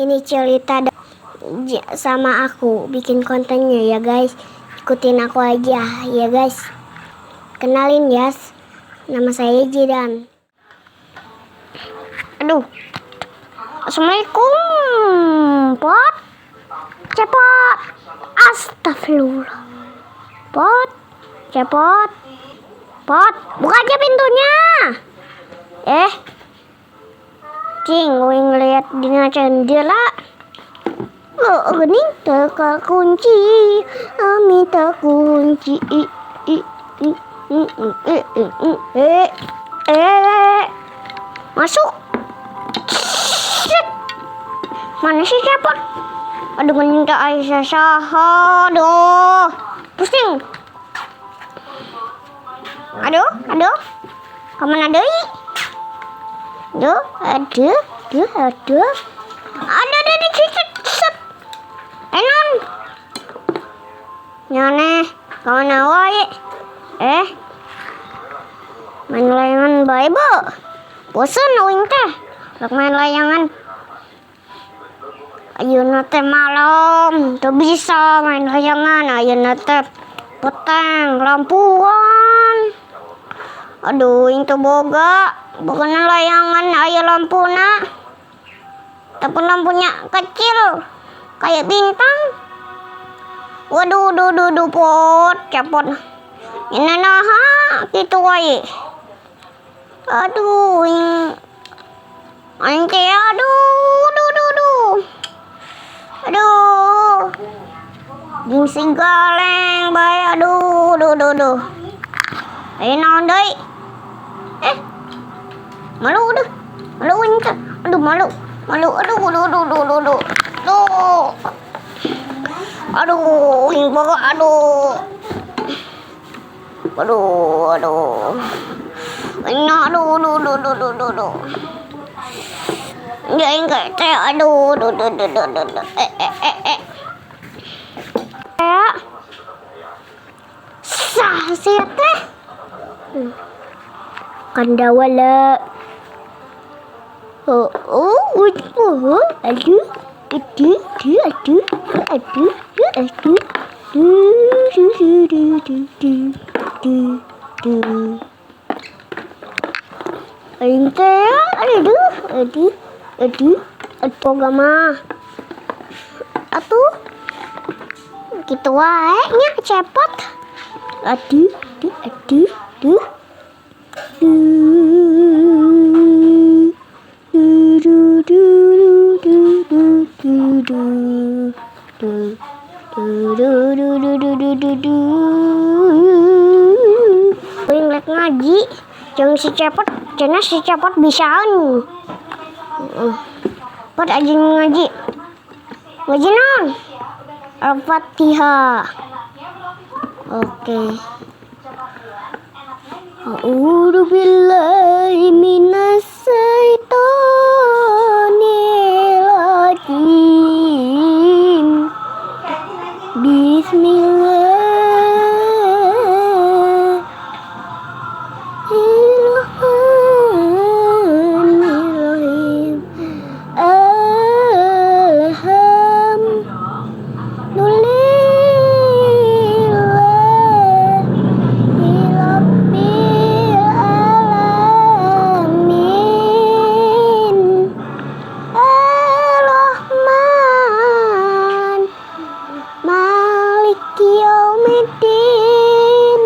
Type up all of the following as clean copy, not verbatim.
Ini cerita sama aku bikin kontennya ya guys. Ikutin aku aja ya guys. Kenalin ya, nama saya Jidan. Aduh. Assalamualaikum. Pot. Cepot. Astagfirullah. Pot. Cepot. Pot. Buka aja pintunya. Eh. Cing, gue ngeliat dina jendela. Oh, geuning teu kakunci. Ami kunci. I, i, i, i, i, i, i, i, eh, eh. Masuk. Set. Mana sih Cepot? Aduh, geuning teh Aisyah saha. Aduh. Pusing. Aduh, aduh. Kemana deui? Aduh, aduh, aduh, aduh. Ada ada di situ. Set. Enon. Nyane, kemana wae? Eh. Main layangan bae, Bu. Bosen uing teh. Rek main layangan. Ayeuna teh malam, teu bisa main layangan. Ayeuna teh petang, lampuan. Aduh, uing teu boga. Bukan layangan aya lampuna. Tapi lampunya kecil. Kayak bintang. Waduh, duh, duh, duh, Pot, Cepot. Ini naha, gitu wae. Aduh, ini aing teh, aduh, duh, duh, duh. Aduh. Jeung si galeng bae, aduh, duh, duh, duh. Ayo naon deui? Eh. Malu udah. Malu ini teh. Aduh, malu. Malu, aduh, aduh, aduh, aduh, aduh, aduh. Aduh. Aduh, aing boga, aduh. Aduh, aduh. Ini aduh, aduh, aduh, aduh, aduh, aduh, aduh. Ya enggak teh, aduh, aduh, aduh, aduh, aduh, aduh. Eh, eh, eh, eh. Ya. Sah sih teh. Kandawala. Oh, oh, oh, oh, aduh, aduh, aduh, aduh, aduh, aduh, aduh, aduh, aduh, aduh, aduh, aduh. Aing teh, aduh, aduh, aduh, aduh, mah. Atuh, gitu wae nya Cepot. Aduh, aduh, aduh, aduh. Du, du, du, du, du, du, du, du, du, du, du, du, du, du, du, du. Aing rek ngaji, jeung si Cepot, cenah si Cepot bisaan. Pot aja ngaji. Ngaji naon? Al-Fatihah. Oke. A'udzu billahi minasyaitonir rajim. Bismillahirrahmanirrahim. Alhamdulillahi rabbil alamin. Ar-Rahman Maliki yaumiddin.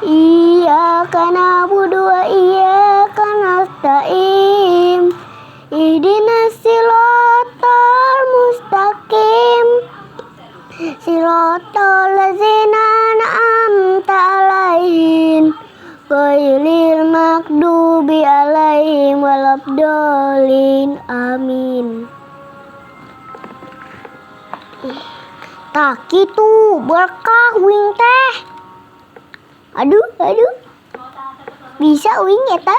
Iyyaka na'budu wa iyyaka nasta'in. Ihdinas siratal mustaqim. Siratal ladzina an'amta alaihim ghairil maghdubi alaihim waladdallin. Amin. Tah kitu berkah uing teh. Aduh, aduh. Bisa uing eta.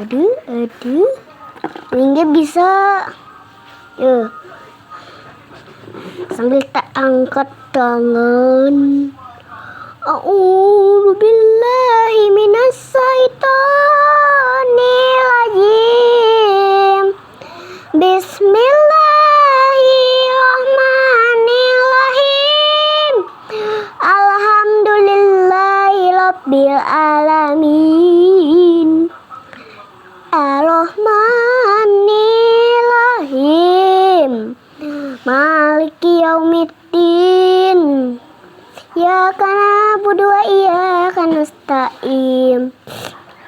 Aduh, aduh. Uing ge bisa. Yuh. Sambil tak angkat tangan. A'udzu billahi minasyaitonir rajim. Bismillahirrahmanirrahim. Rabbil alamin. Ar-Rahmanir-Rahim. Maliki yaumiddin. Iyyaka na'budu wa iyyaka nasta'in.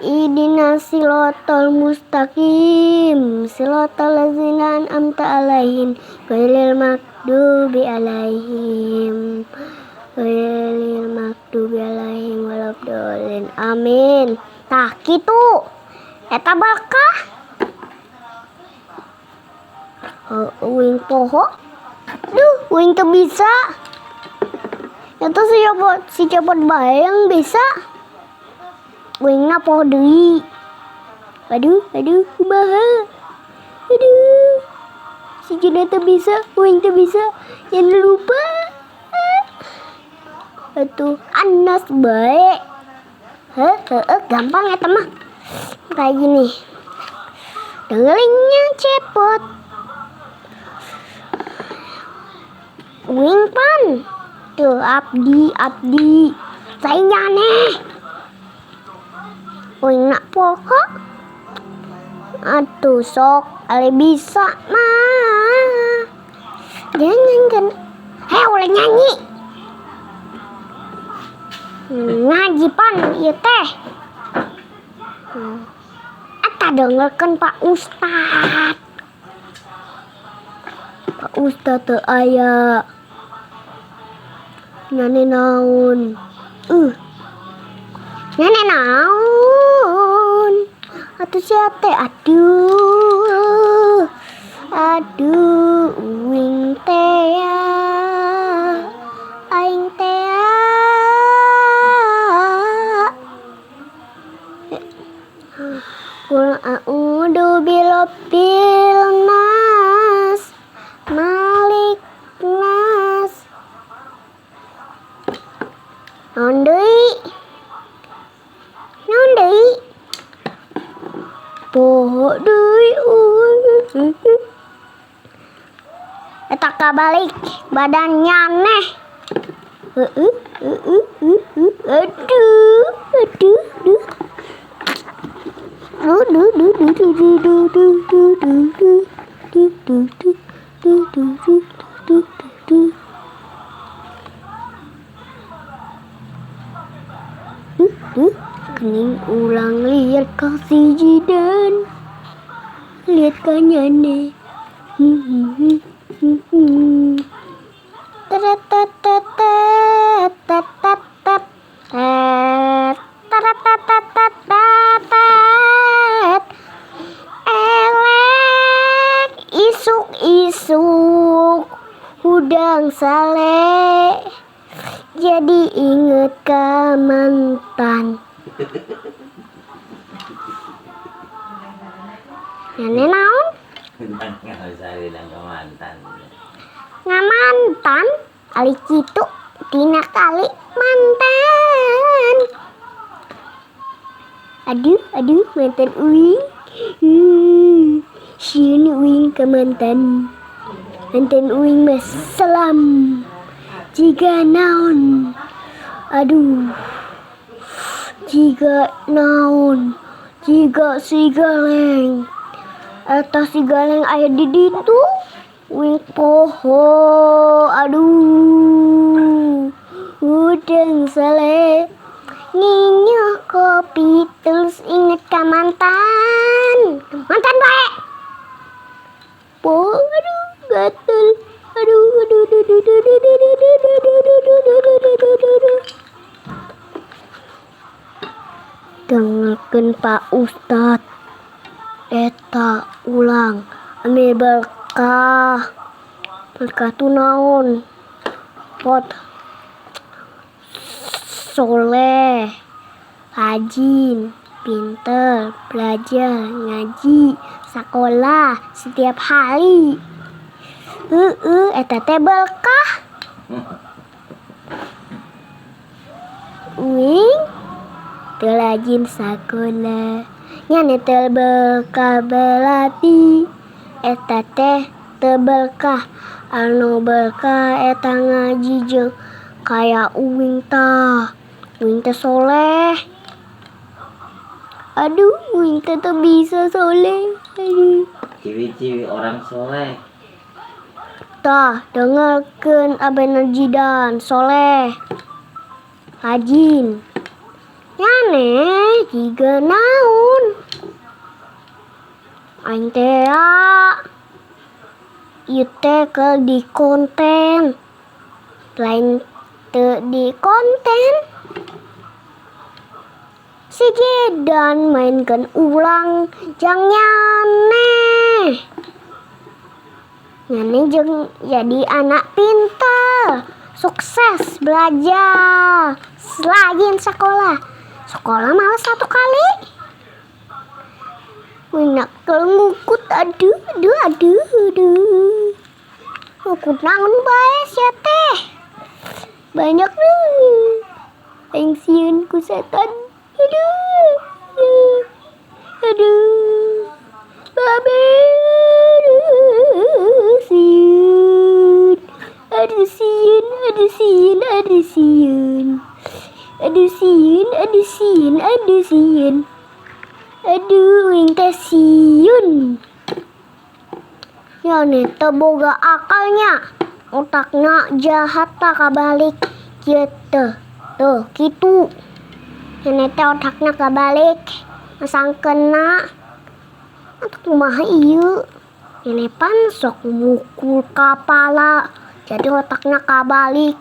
Ihdinas siratal mustaqim. Siratal ladzina an'amta 'alaihim ghairil maghdubi 'alaihim ghairil maghdubi 'alaihim waladdallin. Amin. Tah kitu. Eta berkah. Uing poho. Duh, uing teu bisa. Eta si cepot bae yang bisa. Uingna poho deui. Aduh, aduh, kumaha? Aduh. Si Juna teu bisa, uing teu bisa. Jangan lupa. Atuh, anas bae. Heh, heuh, gampang eta mah. Kayak gini. Dengelingnya cepot. Uing pan. Tuh, abdi, abdi. Saya aneh. Uing nak poho. Atuh sok, ale bisa mah. Jangan kan. Hei, ulah nyanyi. Ngaji pan ieu teh. Eta dengerkeun Pak Ustad. Pak Ustad teu aya. Nyane naon? Nyane naon? Atuh sia teh aduh. Aduh, uing teh ya. Aing teh ya. Qul a'udzu birabbil nas, malik nas. Naon deui? Naon deui? Poho deui euy. Eta kabalik badannya aneh. Heeh, heeh, heeh. Aduh, aduh, aduh. Duh, duh, duh, duh, duh, duh, duh, duh, duh, duh, duh, duh, duh, duh, duh, duh, duh, duh, duh. Duh, duh. Kening ulang lihat kasih jidan. Lihat kanyane. Tet. Elek isuk-isuk hudang sale jadi inget ke mantan. Nyane naon? Nggak usah bilang ke mantan. Ngamantan ali kitu tina kali mantan. Aduh, aduh, mantan uing. Sieun uing ke mantan. Mantan uing mah selam. Jiga naon. Aduh. Jiga naon. Jiga si galeng. Eta si galeng aya di ditu. Uing poho. Aduh. Udang sale. Nyinyuh kopi terus inget ke mantan. Mantan bae. Poho, aduh, gatel. Aduh, aduh, aduh, aduh, aduh, aduh, aduh, aduh, aduh, aduh, aduh, aduh, aduh, aduh, aduh. Dengarkan Pak Ustad. Eta ulang. Ambil berkah. Berkah tu naon? Pot. Soleh, rajin, pinter, belajar, ngaji, sekolah setiap hari. Heeh, eta teh berkah. Uing teu rajin sakola, nya teu berkah berarti eta teh teu berkah. Anu berkah eta ngaji jeung kaya uing tah. Uing teh soleh. Aduh, uing teh teu bisa soleh. Aduh. Ciwi-ciwi orang soleh. Tah, dengarkeun Abena Jidan soleh. Rajin. Nyane jiga naon. Aing teh ieu teh keur di konten. Lain teu di konten. Si Jidan mainkan ulang jang nyane. Nyane jeung jadi anak pintar, sukses belajar, rajin sekolah. Sekolah malas satu kali. Wina ngukut, aduh aduh aduh aduh. Ngukut naon bae sia teh. Banyak nih. Aing sieun ku setan. Aduh, aduh, aduh, babe, aduh, sieun, aduh sieun, aduh sieun, aduh sieun, aduh sieun, aduh sieun, aduh sieun, aduh, uing teh sieun. Ya nih, teu boga akalnya, otakna jahat tak kabalik, kieu teh, tuh kitu. Ini teh otaknya kebalik, masangkeunna. Atuh kumaha ieu? Ini pan sok mukul kapala, jadi otaknya kabalik,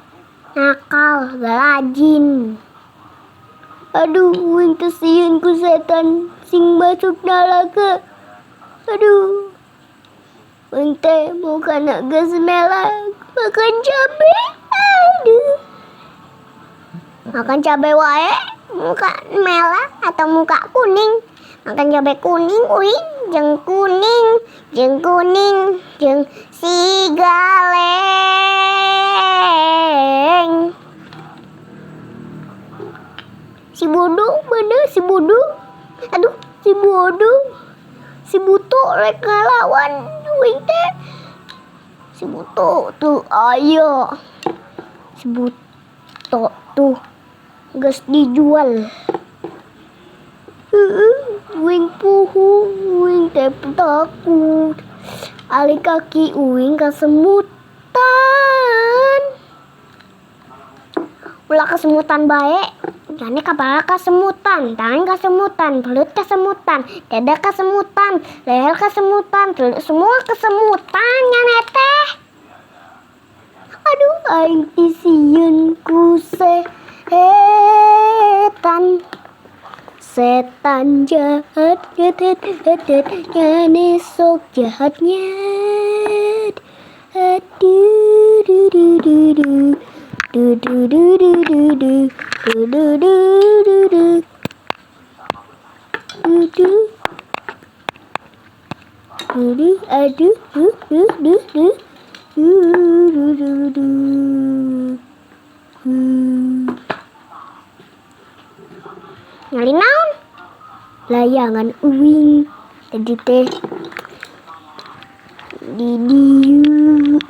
nakal, gak rajin. Aduh, uing teh sieun ku setan sing masuk nalaka. Aduh, uing teh bukan geus melak makan cabe. Aduh, makan cabe wae. Muka merah atau muka kuning, makan cabai kuning, uing jeung kuning, jeung kuning, jeung si galeng. Si bodoh bener si bodoh, aduh si bodoh, si buto rek ngalawan uing teh. Si buto tuh ayo, si buto tuh geus dijual. Uing puhu, uing teh takut. Ali kaki uing kasemutan. Ulah kesemutan bae. Jane kapala kasemutan, tangan kasemutan, belut kasemutan, dada kasemutan, leher kasemutan, semua kesemutan nyane teh. Aduh, aing disieun ku setan. Setan jahat, jahat, jahat, nyane sok jahatnya. Aduh, du, du, du, du. Du, du, du, du, du, du. Du, du, du, du, du. Du, du. Du, du, aduh, du, du, du, du. Du, du, du, du. Nyali naon? Layangan uing tadi teh di dieu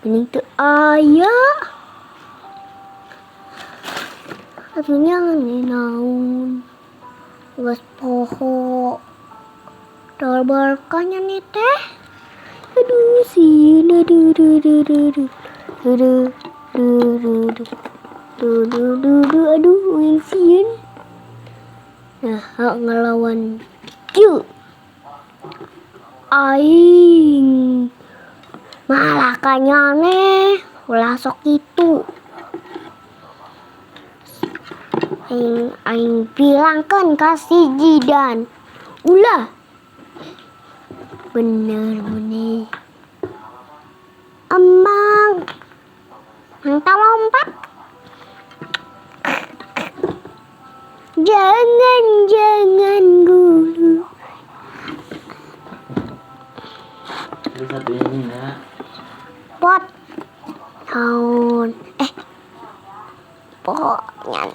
geuning teu aya. Atuh nyali naon? Geus poho. Dol berkahnya nih teh. Aduh sieun, aduh aduh aduh aduh aduh aduh aduh aduh aduh aduh aduh uing sieun. Nah, hak ngelawan kieu. Aing malah kanyane ulah sok kitu. Aing aing bilangkeun ka si Jidan. Ulah. Bener meni. Emang mantap lompat. Jangan, jangan gulu. Terus satu ini nak. Pot. Tahun. Pokoknya.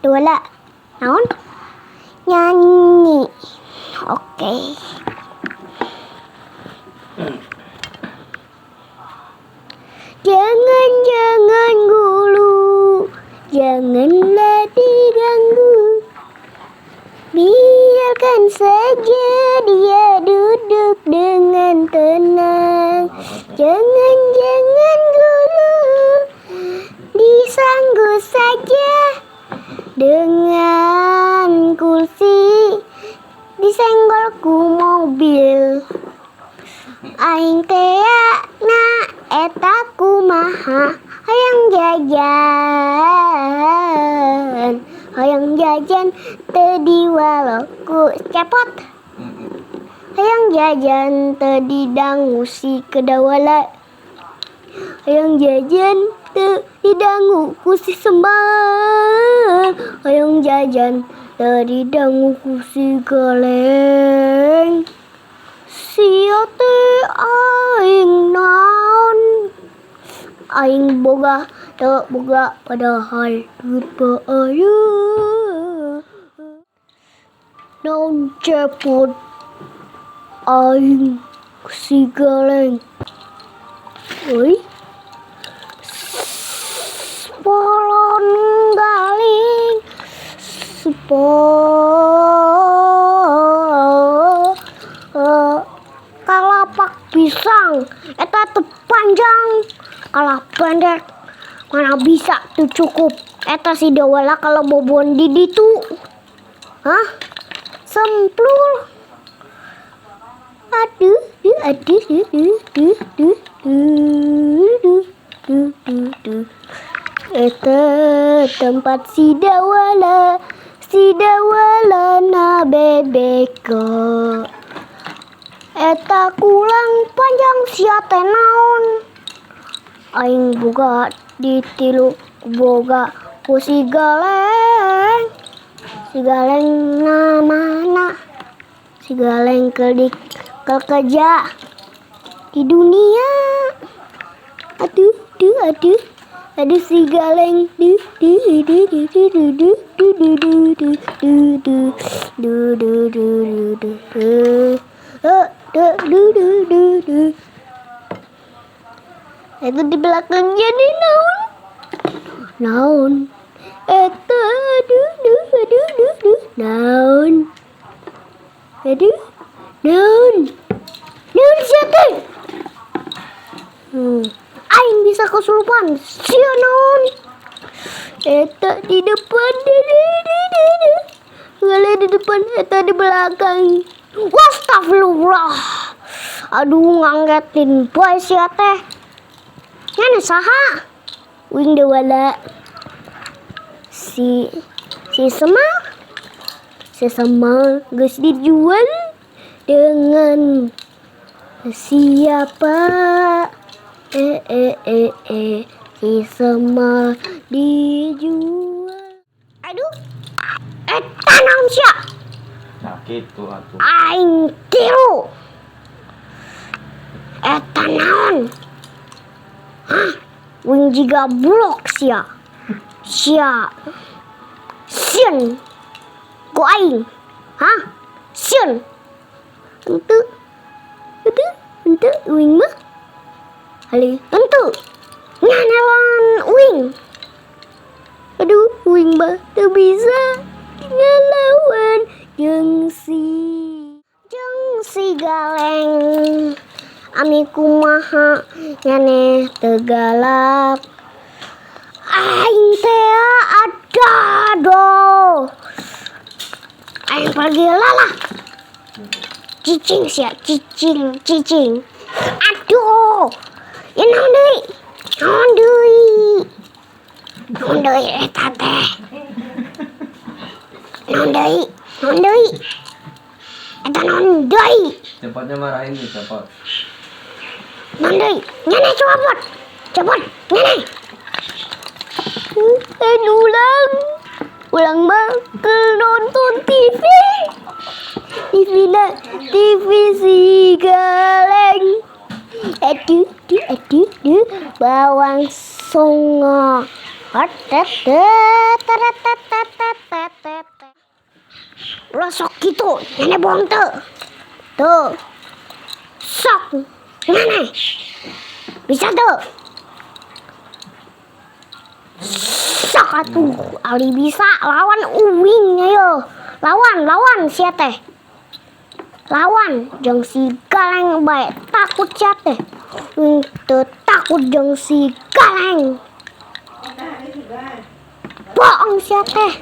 Dua lah. Naon? Nyanyi. Oke. Kumaha hayang jajan, hayang jajan teu diwalo ku Cepot. Hayang jajan teu didangu si Kedawala. Hayang jajan teu didangu ku si Sembang. Hayang jajan teu didangu ku si Galeng. Sia teh aing naon? Aing boga teu boga padahal duit aya. Naon Cepot? Aing si Galeng. Oi. Polon galing sepo kalapak pisang eta teu panjang kalah pendek, mana bisa tuh cukup eta si Dawala kalau bobon di ditu. Hah, semplul. Aduh, duh, aduh, duh, duh, duh, duh, duh, duh, duh, duh. Eta tempat si Dawala na bebeko. Eta kulang panjang, sia teh naon? Aing boga ditilu boga ku si Galeng. Si Galeng na mana? Si Galeng kedik kekerja di dunia. Aduh, duh, aduh. Aduh si Galeng, duh, duh, duh, duh, duh, duh, duh, duh, duh, duh, duh, duh, duh, duh, duh, duh, duh, duh. Eh, duh, duh, duh, duh, duh. Itu di belakangnya nih naon? Naon? Eta aduh, duh, aduh, duh, duh. Naon? Aduh, naon? Naon sia teh? Aing bisa kesurupan. Sia naon? Eta di depan, duh, duh, duh, duh, duh. Ngale di depan, eta di belakang. Wastafirullah. Aduh, nganggetin bae sia teh. Nyana saha? Wing Dewala. Si si Semal. Si Semal geus dijual dengan siapa? Eh eh eh eh, si Semal dijual. Aduh. Eta naon sia? Nah, gitu atuh. Aing tilu. Eta naon? Hah? Wing jiga bulok sia. Sia. Sieun. Ku aing. Hah? Sieun. Henteu. Henteu, henteu wing mah. Ali, henteu. Nyanalan wing. Aduh, wing mah teu bisa ngelawan jeung si Galeng. Ami kumaha nyaneh teu galak. Aing teh ada do. Aing pergi lah. Cicing sia, cicing, cicing. Aduh. Ya naon deui? Naon deui? Naon deui eta teh? Naon deui? Naon deui? Eta naon deui? Cepotnya marahin nih, Cepot. Naon deui? Nyane cepot. Cepot, nyane. Ulang. Ulang mah ke nonton TV. TV na TV si Galeng. Aduh, aduh, aduh, aduh, bawang songo. Ulah sok gitu, nyane bohong tuh. Tuh. Sok. Nyane. Bisa tuh. Sok atuh, ali bisa lawan uwing ayo. Lawan, lawan sia teh. Lawan jeung si Galeng bae takut sia teh. Uing teu takut jeung si Galeng. Bohong sia teh.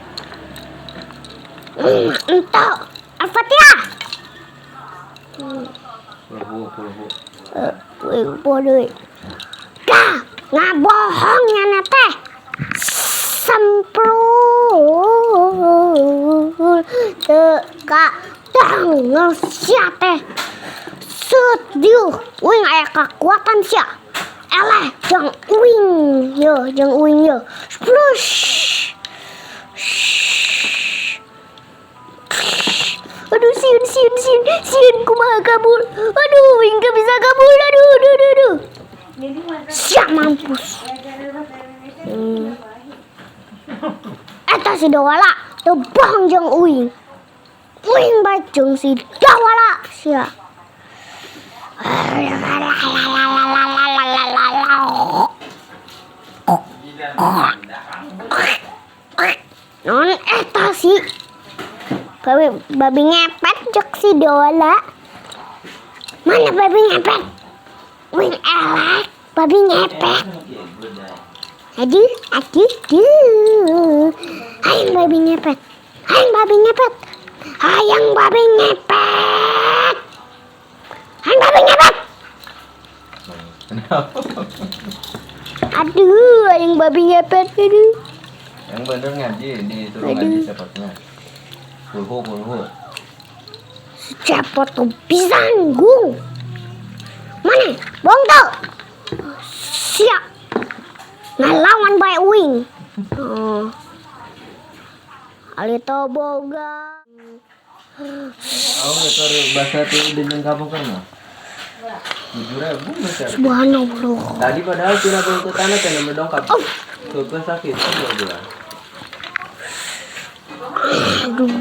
Entah. Al-Fatihah. Puluh, puluh. Wih, bodoh. Dah. Ngabohong nyana teh. Semprul teu kadangel sia teh. Set dieu uing aya kakuatan sia. Eleh jeung uing ye, jeung uing ye. Splush. Aduh, sieun, sieun, sieun, sieun, kumaha kabur. Aduh, uing teu bisa kabur. Aduh, aduh, aduh, aduh. Sia mampus. Eta si Dawala teu bohong jeung uing. Uing bae jeung si Dawala sia. Non eta si babi, babi ngepet jeung si Dawala. Mana babi ngepet? Uing elek babi ngepet. Aduh, aduh, aduh. Hayang babi ngepet. Hayang babi ngepet. Hayang babi ngepet. Hayang babi ngepet. Kenapa? Aduh, hayang babi ngepet. Aduh. Yang bener ngaji, disuruh Aduh. Ngaji cepatnya. Kulhu, kulhu. Si Cepot tuh bisa nanggung. Mana? Bohong tuh. Siap. Ngelawan bae uing. Oh. Alito boga. Aku nggak tahu bahasa tuh di kamu kan mah. 7.000 meter. Subhanallah. Tadi padahal sudah bawa ke tanah kan mendongkap. Oh. Ke sakit kan dua. Aduh.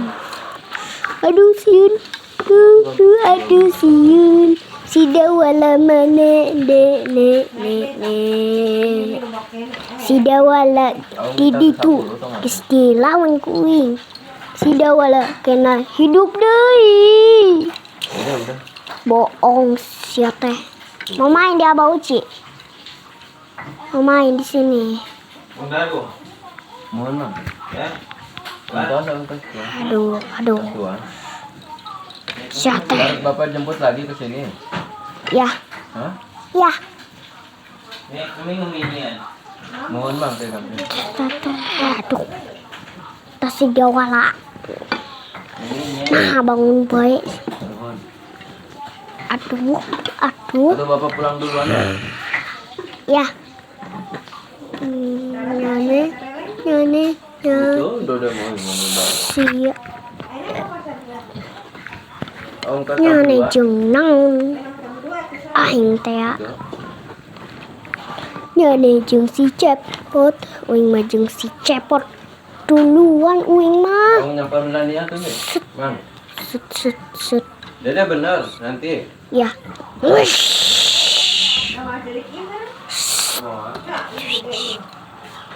Aduh, sieun. Aduh, aduh, aduh, sieun. Si Dawala mana de ne ne ne. Si Dawala di ditu geus dilawan ku uing. Si Dawala kena hidup deui. Udah, udah. Bohong sia teh. Mau main di Abah Uci? Mau main di sini. Udah, Bu. Mohon maaf. Ya. Entos, entos tua. Aduh, aduh. Tua. Sia teh. Ntar Bapak jemput lagi ke sini. Ya, Hah? Ya. Nih, kuning ya. Mohon bang, saya sampai. Aduh. Tas si Dawala. Nah, bangun baik. Mohon. Aduh, aduh. Atau Bapak pulang duluan ya? Ya. Nyane, nyane, nyane. Itu udah mau bang. Sia, Ongkos nyane dua. Jeung naon? Aing teh ya. Itu. Nyane jeung si Cepot, uing mah jeung si Cepot. Duluan uing mah. Kamu nyamper Melania tuh nih, Bang. Set set set. Dede bener nanti. Ya. Wush.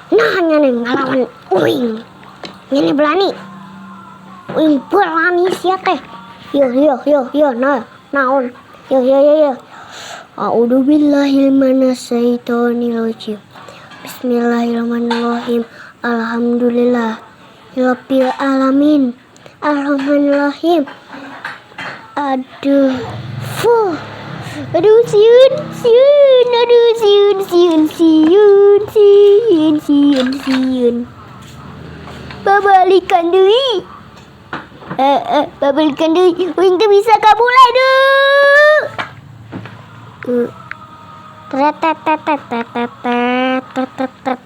Nah, nyane ngalawan uing. Nyane berani. Uing berani sia teh. Yo yo yo yo, nah, naon. Yo yo yo yo. A'udzubillahi minasyaitonirrajim. Bismillahirrahmanirrahim. Alhamdulillah. Rabbil alamin. Arrahmanirrahim. Aduh. Fuh. Aduh, sieun, sieun, aduh, sieun, sieun, sieun, sieun, sieun, sieun. Babalikan deui. Eh, eh, babalikan deui. Uing teu bisa kabur, aduh. Tet tet tet tet tet tet tet tet tet.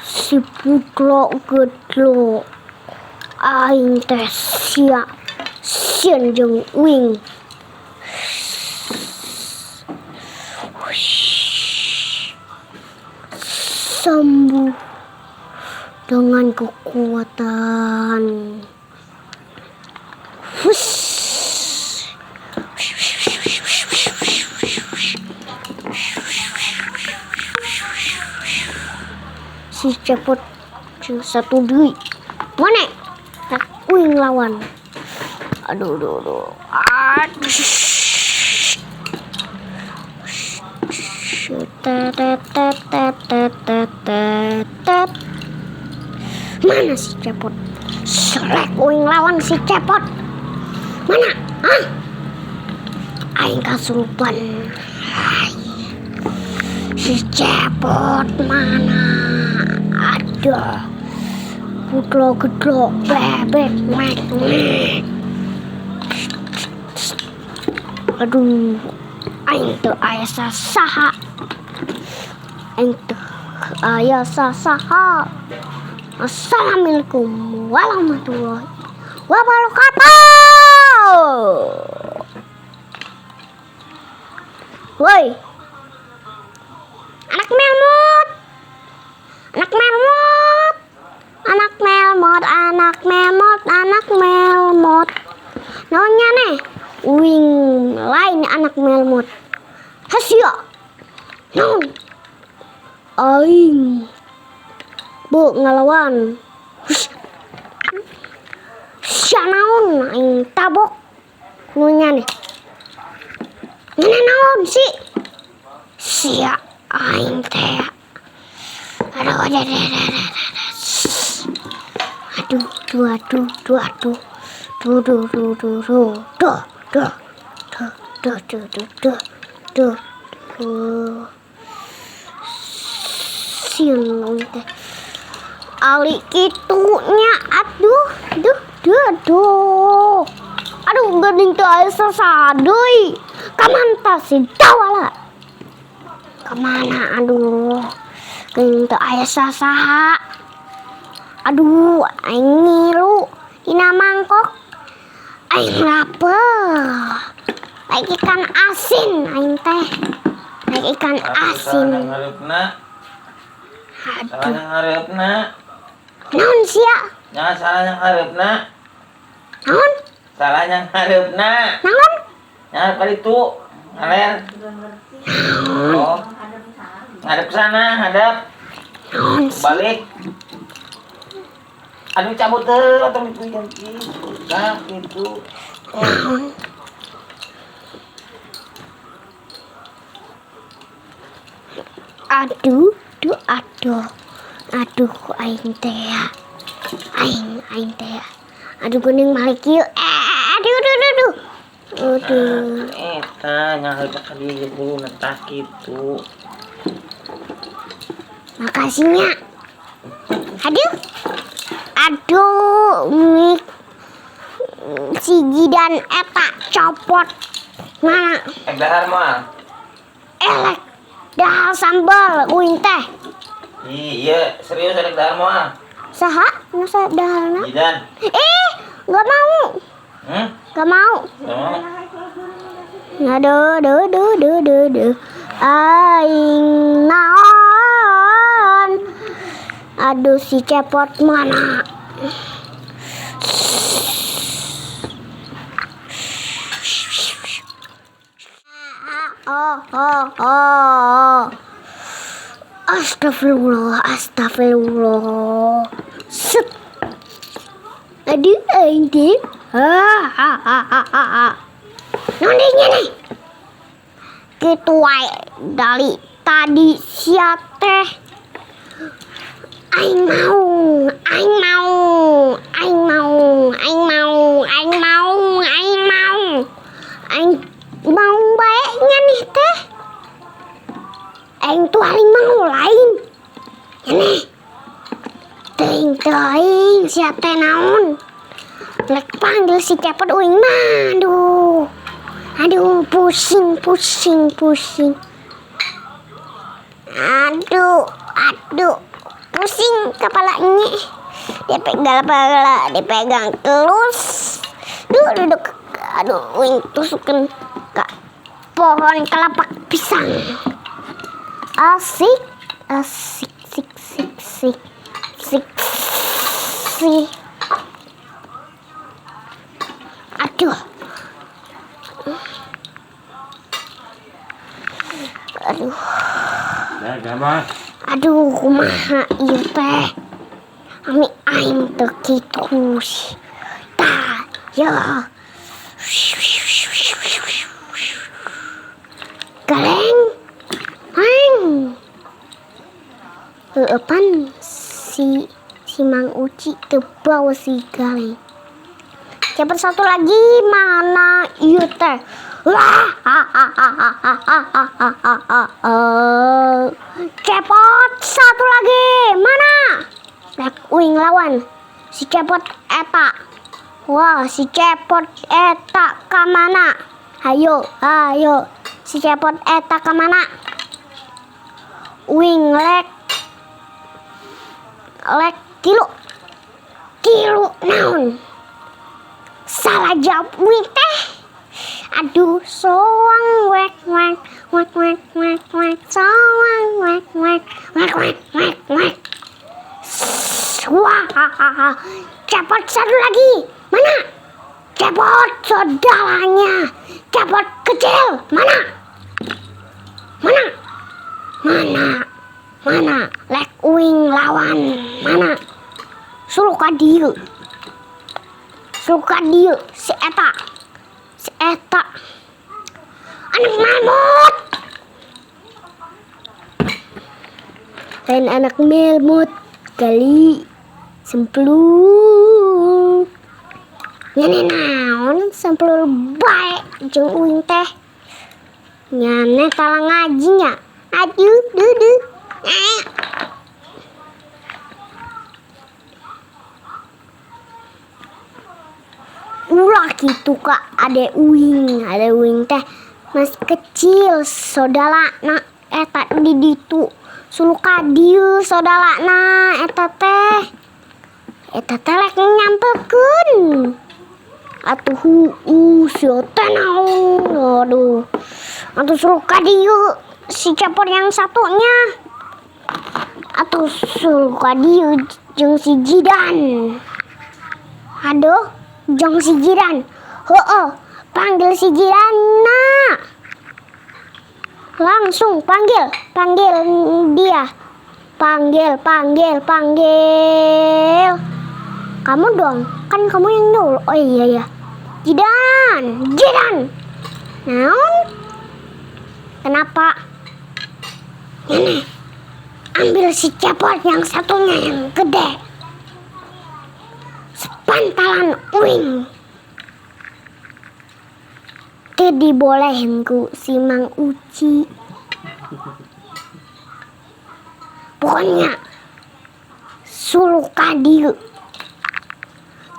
Si putlok gedlok. Aing teh sia. Sieun jeung uing. Sembuh dengan kekuatan. Hush. Si Cepot jeung satu deui. Mana? Tak uing lawan. Aduh, aduh, aduh. Aduh. Tet tet tet tet tet tet tet tet. Mana si Cepot? Selek uing lawan si Cepot. Mana? Hah? Aing kasurupan. Ai. Si Cepot mana? Aduh. Gedlok gedlok bebek mek mek. Aduh, aing teu aya sasaha. Aing teu aya sasaha. Assalamualaikum warahmatullahi wabarakatuh. Woi, anak melmot, anak melmot, anak melmot, anak melmot, anak melmot. Naonnya nih? Wing lain anak melmot. Hasia. Naon? Aing. Bu ngelawan. Sia naon aing tabok. Nunya nih. Nana naon sih? Sia aing teh. Aduh, aduh, aduh, aduh, aduh. Aduh, aduh, aduh, aduh, aduh. Duh, duh, duh, duh, duh, duh, duh, duh, duh, duh, duh, duh, duh, duh. Sieun teh. Ali kitunya, aduh, duh, duh, aduh. Aduh, geuning teu aya sasadeui. Kamana si Dawala? Kemana aduh? Geuning teu aya sasaha. Aduh, aing ngilu dina mangkok. Aing lapar. Baik ikan asin aing teh. Baik ikan asin. Salah ngareupna. Aduh. Salah ngareupna. Naon sia? Jangan salah yang ngareupna. Naon? Salah yang ngareupna. Naon? Jangan kali itu. Ngaler. Oh. Ngadep ke sana, hadap. Naon sih? Balik. Aduh cabut tuh, atau itu ganti. Nah, gitu. Naon? Aduh, duh, aduh. Aduh, aing teh ya. Aing, aing teh ya. Aduh, geuning malik ieu. Aduh, aduh, aduh, aduh. Aduh. Eta nyaho ka dieu kudu tah kitu. Makasihnya. Aduh. Aduh, mik si Jidan eta copot. Mana? Ek dahar moal. Elek. Dahar sambal uing teh. Iya, serius elek dahar moal. Saha? Nu daharna? Jidan. Eh, nggak mau. Hmm? Nggak mau. Nggak mau. Aduh, duh, duh, duh, duh, duh. Aing naon? Aduh, si Cepot mana? Oh, oh, oh. Astagfirullah, astagfirullah. Set. Aduh, aing teh. Ha, ha, ha, ha, ha, ha. Nondinya nih. Gitu wae dari tadi sia teh. Aing mau, aing mau, aing mau, aing mau, aing mau, aing mau. Aing mau baiknya nih teh. Aing tuh aing mau lain. Ini. Teuing teuing sia teh naon. Lek panggil si Cepot uing mah. Aduh. Aduh, pusing, pusing, pusing. Aduh, aduh, pusing kepalanya. Dipegang kepala, dipegang terus. Duh, duduk. Aduh, uing tusukan ke pohon kelapa pisang. Asik, asik, sik, sik, sik, sik, sik. Aduh. Aduh. Nah, gampang. Aduh, kumaha ieu teh. Ami aing teu kitu sih. Tah, ya. Galeng. Aing. Heueuh pan si si Mang Uci teu bau si Galeng. Cepet satu lagi mana ieu teh. Wah, Cepot satu lagi. Mana? Rek uing lawan si Cepot eta. Wah, si Cepot eta ka mana? Ayo, ayo. Si Cepot eta ka mana? Uing lek lek tilu. Tilu naon? Salah jawab uing teh. Aduh, soang wek wek wek wek wek wek soang wek wek wek wek wek wek. Wah, Cepot satu lagi. Mana? Cepot saudaranya. Cepot kecil. Mana? Mana? Mana? Mana? Lek uing lawan. Mana? Suruh ka dieu. Suruh ka dieu si eta. Si eta. Anak mamut. Lain anak melmut kali semplung. Nyane naon semplul bae jeung uing teh. Nyane salah ngajinya. Aduh, dudu. Ulah gitu kak, ade uing teh masih kecil, saudara na eta di ditu suluh ka dieu saudara na eta teh rek nyampelkeun. Atuh huu sia teh naon, aduh. Atuh suluh ka dieu si Cepot yang satunya. Atuh suluh ka dieu jeung si Jidan. Aduh, jeung si Jidan. Heeh, panggil si Jidan na. Langsung panggil, panggil dia. Panggil, panggil, panggil. Kamu dong, kan kamu yang dulu. Oh iya ya. Jidan, Jidan. Naon? Kenapa? Ini ambil si Cepot yang satunya yang gede. Sepantalan uing. Teu dibolehin ku si Mang Uci. Pokoknya suluh ka dieu.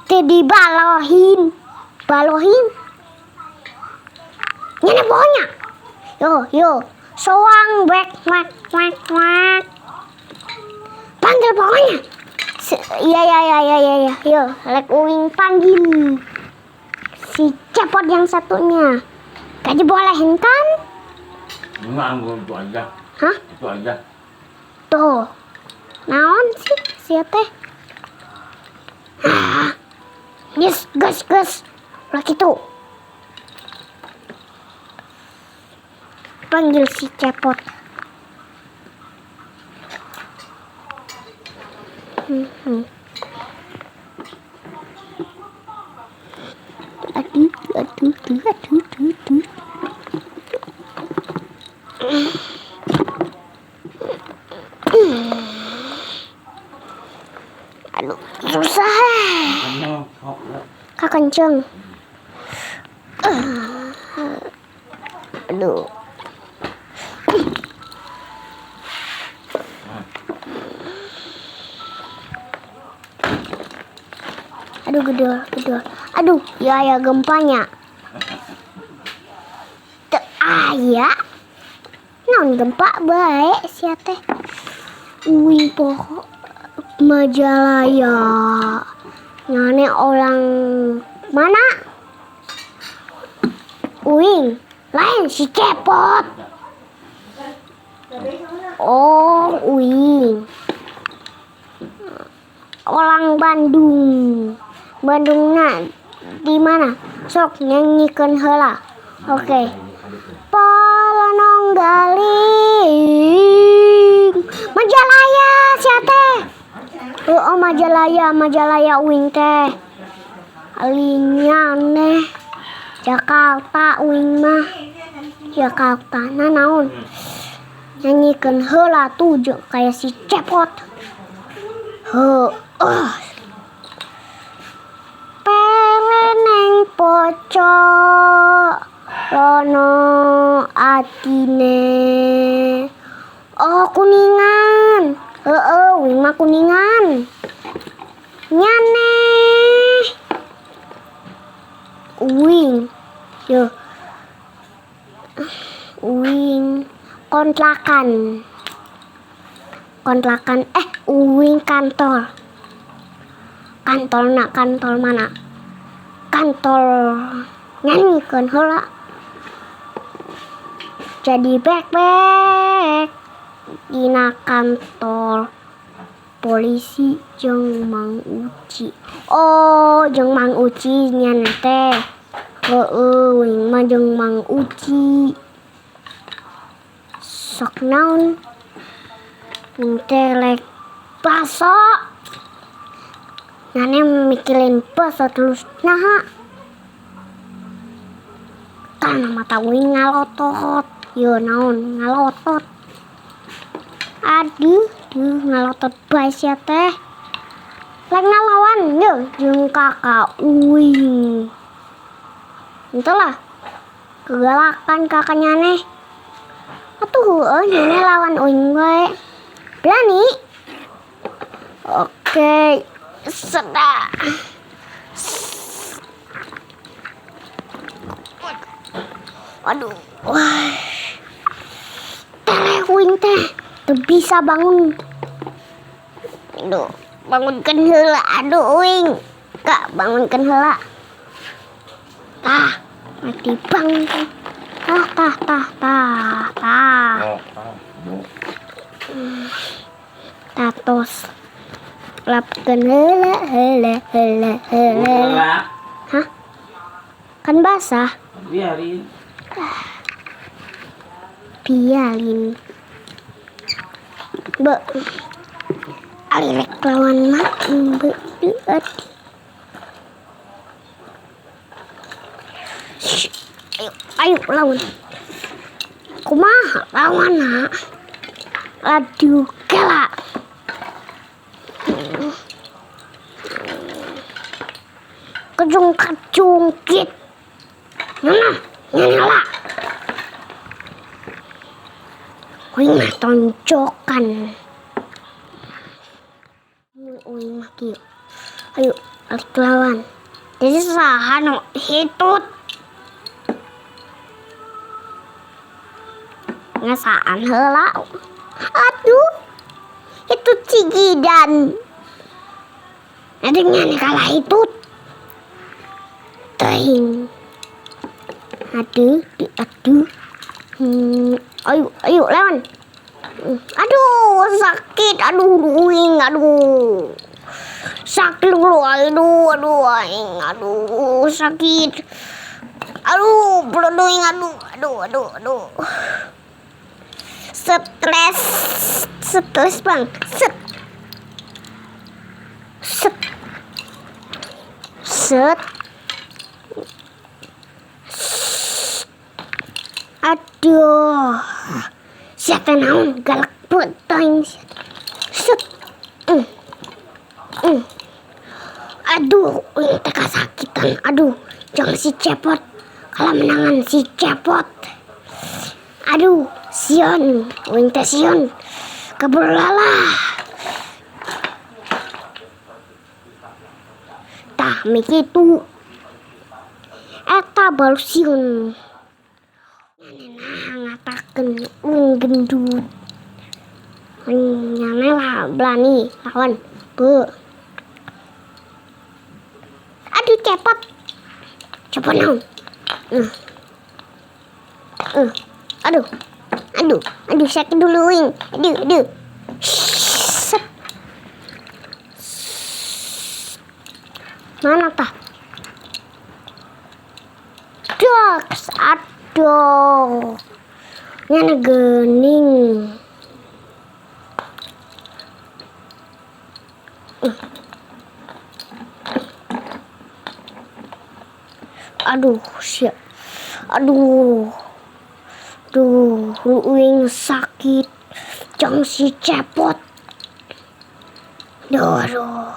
Teu dibalohin. Balohin. Nyana pokoknya. Yo yo, soang wek wek wek wek. Panggil pokoknya. Ya ya ya ya ya ya. Yo, lek uing panggil si Cepot yang satunya. Gak dibolehin kan? Enggak, itu aja. Hah? Itu aja. Tuh. Naon sih sia teh? Ah. Yes, gas gas. Lah gitu. Panggil si Cepot. Aduh, aduh, aduh, aduh, aduh, aduh. Aduh, susah. Kak kenceng. Aduh. Aduh, gedor, gedor. Aduh, ya ya gempanya. Teu aya. Naon gempa bae sia teh. Uing pokok Majalaya. Nyane orang mana? Uing, lain si Cepot. Oh, uing. Orang Bandung. Bandungna di mana? Sok nyanyikan heula. Oke. Palanong galing. Majalaya sia teh. Oh, Majalaya, Majalaya uing teh. Alinya neh. Jakarta uing mah. Jakarta na naon? Nyanyikan heula tuh kayak si Cepot. Heuh. Peleneng pocok. Rono atine. Oh, Kuningan. Heeh, uing mah Kuningan. Nyane. Uing. Yo. Uing kontrakan. Kontrakan uing kantor. Kantor nak kantor mana? Kantor nyanyikan heula. Jadi bek-bek dina kantor polisi jeung Mang Uci. Oh, jeung Mang Uci nya teh. Heeh, uing mah jeung Mang Uci. Sok naon? Uing teh rek baso. Nyane mikirin baso terus naha. Karena mata uing ngalotot. Yo naon ngalotot. Aduh, duh ngalotot bae sia teh. Lek ngalawan yo jeung kakak uing. Entahlah kegalakan kakaknya nih. Atuh heueuh nyane lawan uing wae. Berani? Oke, sudah. Aduh, wah. Tereh uing teh teu bisa bangun. Aduh, bangunkeun heula aduh uing. Kak, bangunkeun heula. Tah, mati bangun. Tah, tah, tah, tah, tah. Tatos. Lapkeun heula, heula, heula, heula. Hah? Kan basah. Biarin. Biarin. Be. Alirek lawan mak be deut. Ayo, ayo lawan. Kumaha lawan ha? Aduh, kela. Kejung kejungkit. Mana? Nyala. Uing mah tonjokan. Uing mah kieu. Ayo, alik lawan. Jadi saha nu hitut. Ngasaan heula. Aduh. Hitut cigidan. Aduh nyane kalah hitut. Teuing. Aduh, aduh. Ayo, ayo lawan. Aduh, sakit. Aduh, uing, aduh. Sakit lu, aduh, aduh, aing, aduh, sakit. Aduh, perut uing, aduh, aduh, aduh, aduh. Stres, stres bang, set, set, set. Aduh, siapa naon galak beteng. Set. Aduh, ini teh kasakitan. Aduh, jangan si cepot. Kalau menangan si cepot. Aduh, sion, uing teh sion. Kabur lalah. Tah mikitu. Eta baru sion. Nah, ngatakeun uing gendut. Nyane lah berani lawan. Be. Aduh, cepot. Cepot naon? Aduh. Aduh, aduh sakit dulu uing. Aduh, aduh. Set. Mana tah? Daks, aduh. Nyana gening. Aduh, siap. Aduh. Aduh, uing sakit. Jangan si cepot. Aduh, aduh.